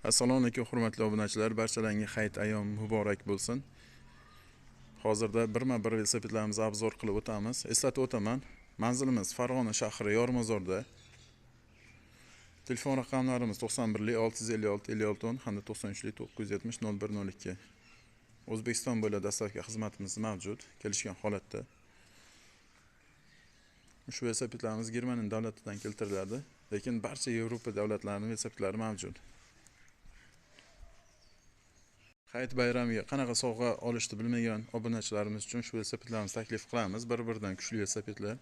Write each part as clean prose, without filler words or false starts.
Assalomu alaykum hurmatli obunachilar, barchalarga hayit ayyomi muborak bo'lsin. Hozirda birma-bir velosipedlarimizni obzor qilib o'tamiz. Eslatib o'taman, manzilimiz Farg'ona shahri Yormozorda. Telefon raqamlarimiz 91 656 56 10 hamda 93 970 0102. O'zbekiston bo'ylab dastlabki xizmatimiz mavjud, kelishgan holatda. Ushbu velosipedlarimiz Germaniya davlatidan keltiriladi, lekin barcha Yevropa davlatlarining velosipedlari mavjud. Hayit bayramiga qanaqa sovg'a olishni bilmagan obunachilarimiz uchun shu velosipedlarimizni taklif qilamiz. Bir-biridan kuchli velosipedlar.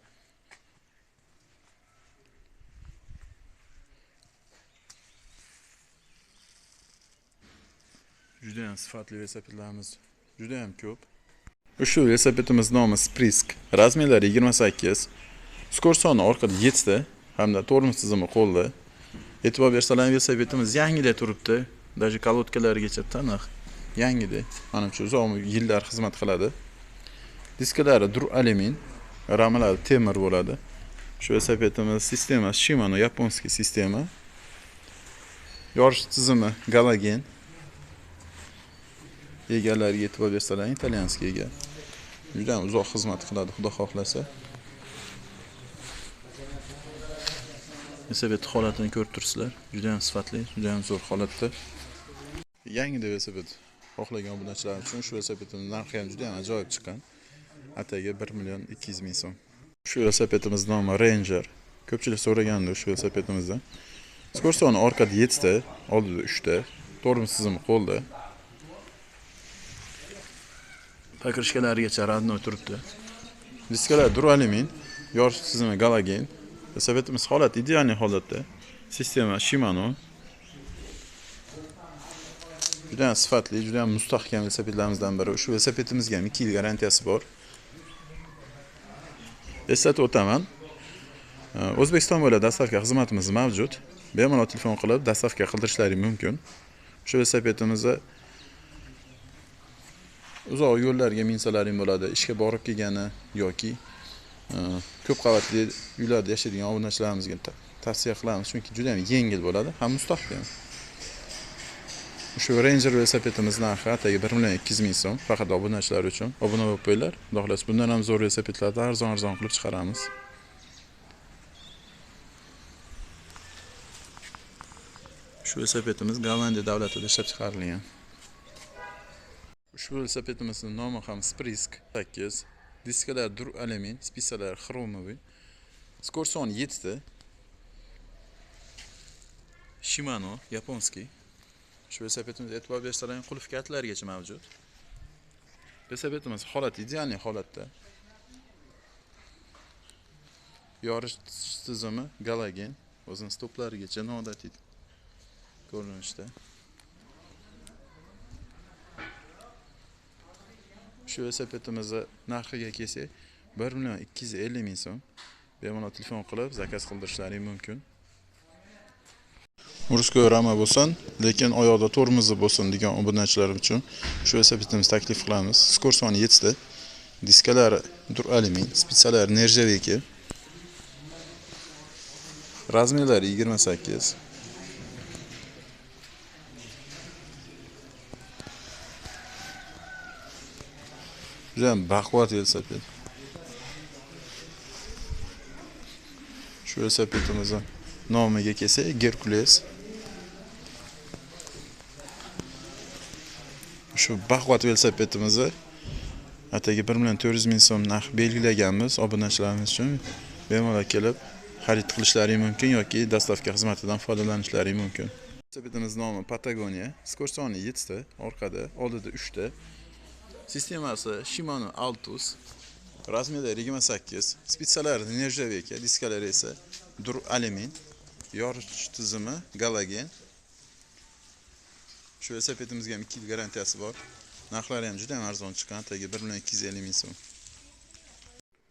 Juda ham sifatli velosipedlarimiz juda ham ko'p. Ushbu velosipedimiz nomi Sprisk. Razmerlari 28. Skor soni orqada 7 ta hamda tormoz tizimi qo'lda. E'tibor bersalar, velosipedimiz yangida turibdi. Даже kolodkalarigacha taniq. Yangida. Manimcha uzoq yillar xizmat qiladi. Diskalari duralumin, ramalari temir bo'ladi. Shu velosipedimiz sistemasi Shimano yaponskiy sistema. Yorish tizimi galogen. Egalariga e'tibor bersalar, italyanskiy ega. Juda ham uzoq xizmat qiladi, xudo xohlasa. Velosiped holatini ko'rib turibsizlar. Juda ham sifatli, juda ham zo'r holatda. Yangi velosiped xohlagan obunachilar uchun shu velosipedning narxi ham juda ham ajoyib chiqqan. Atagi 1 200 000 so'm. Shu velosipedimiz nomi Ranger. Ko'pchilik so'ragandi shu velosipedimizdan. Skor soni orqada 7 ta, oldida 3 ta, tormoz tizimi qo'lda. Pokrishkalarigacha radnoy turibdi. Diskalar duralumin, yorish tizimi galogen. Velosipedimiz holat ideal holatda. Sistema Shimano. Juda ham sifatli, juda ham mustahkam velosipedlarimizdan biri. Shu velosipedimizga ham 2 yil garantiyasi bor. Eslatib o'taman. O'zbekiston bo'ylab dastlabki xizmatimiz mavjud. Bemalol telefon qilib dastlabki qildirishlari mumkin. Shu velosipedimizni uzoq yo'llarga minsalaring bo'ladi, ishga borib kelgani yoki ko'p qavatli uylarda yashaydigan obunachilarimizga tavsiya qilamiz, chunki juda ham yengil bo'ladi, ham mustahkam. Shu Ranger velosipedimiz narxi atagi 1 200 000 so'm, faqat obunachilar uchun. Obuna bo'lib qo'yinglar. Xudo xohlasa bundan ham zo'r velosipedlarni arzon-arzon qilib chiqaramiz. Shu velosipedimiz Gollandiya davlatida ishlab chiqarilgan. Ushbu velosipedimizning nomi ham Sprisk 8. Diskalar duralumin, spisalar xromoviy. Skor soni 7 ta. Shimano yaponskiy. Shu velosipedimizga e'tibor bersalar, qulf kalitlarigacha mavjud. Velosipedimiz holat ideal holatda. Yorish tizimi galogen, o'zining stoplarigacha noodatiy ko'rinishda. Shu velosipedimizni narxiga kelsak 1 250 000 so'm. Bemalol telefon qilib zakaz qildirishlaring mumkin. Murskoy rama bo'lsin, lekin oyoqda tormozi bo'lsin degan obunachilar uchun shu velosipedimizni taklif qilamiz. Skor soni 7 ta. Diskalari duralumin, spitsalari nerjaveyka. Razmerlari 28. Juda ham baquvvat velosiped. Shu velosipedimizning nomiga kelsak, Hercules. Shu baquvvat velosipedimizni atagi 1 400 000 so'm narx belgilaganmiz obunachilarimiz uchun. Bemalol kelib xarid qilishlari mumkin yoki dastlabki xizmatidan foydalanishlari mumkin. Velosipedimiz nomi Patagonia. Skor soni 7 ta, orqada, oldida 3 ta. Sistemasi Shimano Altus, razmerlari 28, spitsalari nerjaveyka, diskalari esa duralumin, yorish tizimi galogen. Shu velosipedimizga ham 2 yil garantiyasi bor. Narxlari ham juda ham arzon chiqqan, tagi 1 250 000 so'm.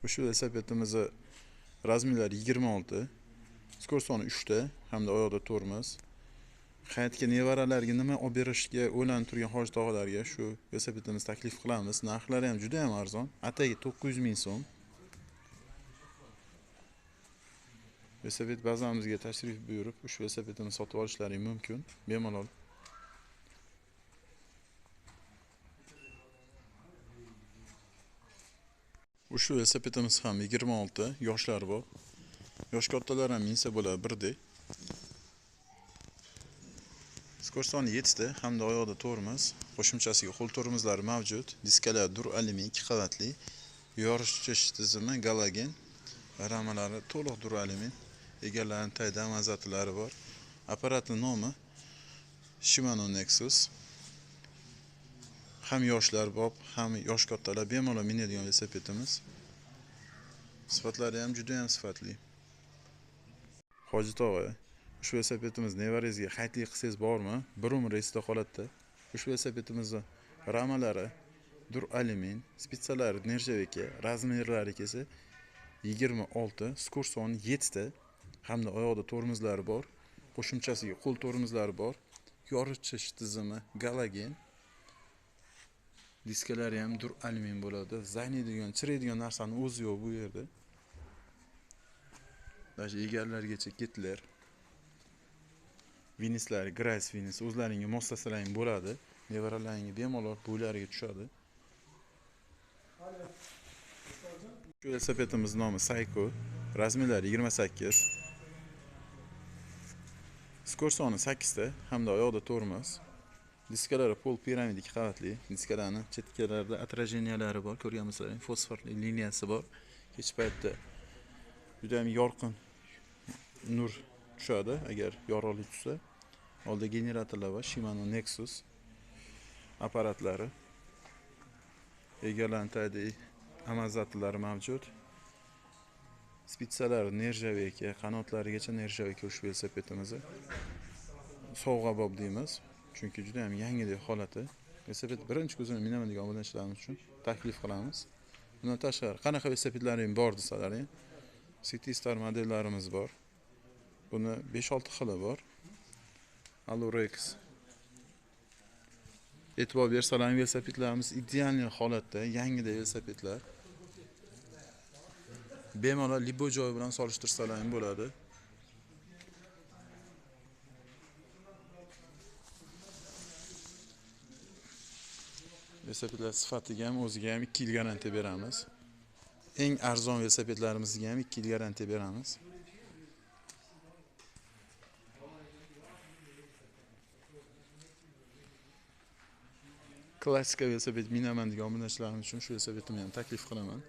Shu velosipedimizni razmerlari 26, skor soni 3 ta hamda oyoqda tormoz. Hayotga nevaralarga nima olib berishga o'ylanib turgan hoji tog'alarga shu velosipedimizni taklif qilamiz. Narxlari ham juda ham arzon. Atagi 900 000 so'm. Velosiped bazamizga tashrif buyurib, ushbu velosipedimizni sotib olishlari mumkin. Bemalol Ushbu velosipedimiz ham 26 yoshlar bor. Yosh kattalar ham minsa bo'ladi birdek. Skor soni 7 ta hamda oyoqda tormoz, qo'shimchasiga qo'l tormozlari mavjud. Diskalar dur alyumin 2 qavatli, yoritish tizimi galogen, ramalari to'liq dur alyumin, egarlarning tagida amazatlari bor. Apparatning nomi Shimano Nexus. Ham yoshlar bor, ham yosh kattalar bemalol minadigan velosipedimiz. Sifatlari ham juda ham sifatli. Hoji tog'a, ushbu velosipedimiz nevarangizga hayitlik qilsangiz bormi? Bir umr esda qoladi. Ushbu velosipedimizni ramalari dur alyumin, spitsalari nerjaveka, razmerlari kelsa 26, skor soni 7 ta hamda oyoqda tormozlari bor, qo'shimchasiga qo'l tormozlari bor, yoritish tizimi galogen, diskalari ham dur alyumin bo'ladi. Zayniydigan, chiriydigan narsani o'zi yo'q bu yerda. Даже egarlargacha ketlar. Vinislari, Grace Vinis o'zlaringga moslasalaring bo'ladi. Nevaralaringga bemalol bo'ylariga tushadi. Shu velosipedimiz nomi Psycho, razmerlari 28. Skor soni 8 ta hamda oyoqda tormoz. Diskalari pol piramida 2 qavatli. Diskalarni chetkalarida отражениялari bor, ko'rganmisizlar, fosforli liniyasi bor. Kech paytda juda ham yorqin nur tushadi agar yorug'lik tushsa. Oldi generatorlar va Shimano Nexus apparatlari. Egarlarning tagida amazatlari mavjud. Spitsalari nerjaveka, qanotlarigacha nerjaveka ushbu velosipedimizni sovg'abob deymiz, chunki juda ham yangidek holati. Velosiped birinchi ko'zini minaman degan obunachilarimiz uchun taklif qilamiz. Bundan tashqari qanaqa velosipedlaring bor desalaring, City Star modellarimiz bor. Buni 5-6 xili bor. Alurex. E'tibor bersalaring velosipedlarimiz ideal holatda, yangidek velosipedlar. Bemalol libo joyi bilan solishtirsalaring bo'ladi. Velosipedlar sifatiga ham, o'ziga ham 2 yil garantiya beramiz. Eng arzon velosipedlarimizga ham 2 yil garantiya beramiz. Klassika velosiped minaman degan obunachilarimiz uchun shu velosipedni ham taklif qilaman.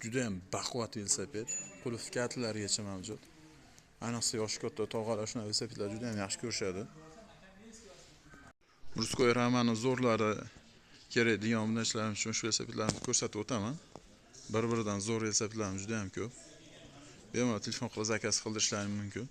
Juda ham baquvvat velosiped, qulf kalitlarigacha mavjud. Ayniqsa yoshi katta tog'alar shunday velosipedlar juda ham yaxshi ko'rishadi. Ruskoy ramani zo'rlari kerak degan obunachilarimiz uchun shu velosipedlarni ko'rsatib o'taman. Bir-biridan zo'r velosipedlarimiz juda ham ko'p. Bemalol telefon qilib zakaz qildirishlaring mumkin.